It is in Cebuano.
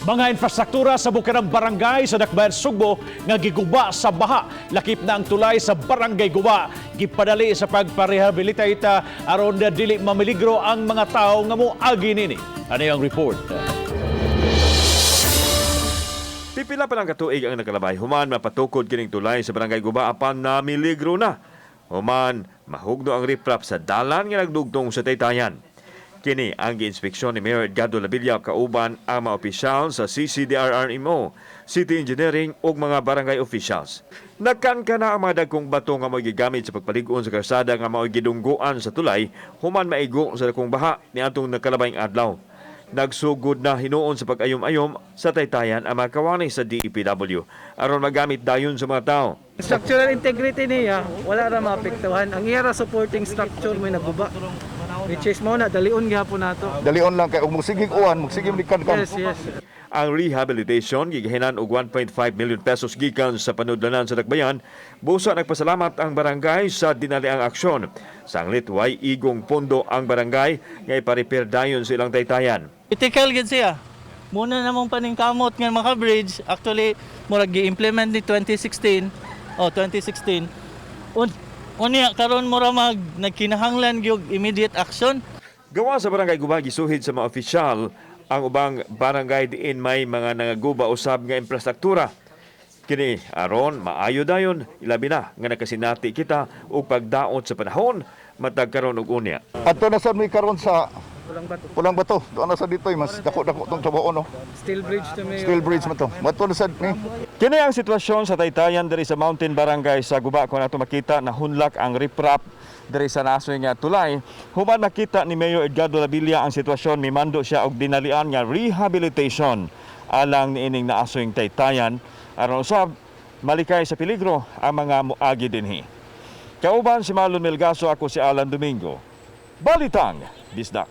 Mga infrastruktura sa Bukirang Barangay sa Dakbayan, Sugbo nga giguba sa baha. Lakip na ang tulay sa Barangay Guba. Gipadali sa pagparehabilitate aron na dili mamiligro ang mga tao nga moagi nini. Ano yung report? Pipila pa lang katuig ang nakalabay human mapatukod kining tulay sa Barangay Guba, apan namiligro na. Human mahugno ang riprap sa dalan nga nagdugtong sa taytayan. Kini ang giinspeksyon ni Mayor Edgardo Labilla kauban ang mga opisyal sa CCDRRMO, City Engineering ug mga barangay officials. Nagkanka na ang mga dagkong bato nga mao'y gigamit sa pagpalig-on sa karsada nga mao'y gidunggoan sa tulay human maigo sa dakong baha niadtong nakalabayng adlaw. Nagsugod na hinuon sa pag-ayom-ayom sa taytayan ang mga kawani sa DPW aron magamit dayon sa mga tao. Structural integrity niya, wala ra maapektuhan. Ang iya ra supporting structure may naguba. Which is mao na dalion gyapon nato. Dalion lang kay ug mosigig uwan, mogsige ni kan. Yes. Ang rehabilitation gigahinan og 1.5 million pesos gikan sa panudlanan sa Dakbayan. Busa nagpasalamat ang barangay sa dinaliang aksyon. Sanglit way igong pondo ang barangay nga ipa-repair dayon sa ilang taytayan. Critical gid siya. Muna namong paningkamot nga maka bridge, actually murag gi-implement ni 2016. Oh, 2016. Unya karon mura mag nagkinahanglan gyud immediate action. Gawa sa Barangay Guba, gisuhid sa mga opisyal ang ubang barangay diin may mga nangaguba usab nga infrastruktura. Kini aron maayo dayon, ilabi na nga nakasinati kita og pagdaot sa panahon matag karon ug unya. Adto na sad mi karon sa Pulang Bato. Pulang Bato. Doon na sad dito, mas dako-dako tong trabaho, no. Steel bridge to may. Steel bridge man to. Mato na sad ni. Kini ang sitwasyon sa taytayan diri sa Mountain Barangay sa Guba, kung ato makita na hunlak ang riprap diri sa nasoy nga tulay. Human makita ni Mayor Edgardo Labilla ang sitwasyon, mimando siya og dinalian nga rehabilitation alang niining naasoy taytayan aron usab malikay sa peligro ang mga muagi dinhi. Kauban si Marlon Melgaso, ako si Alan Domingo. Balitang Bisdak.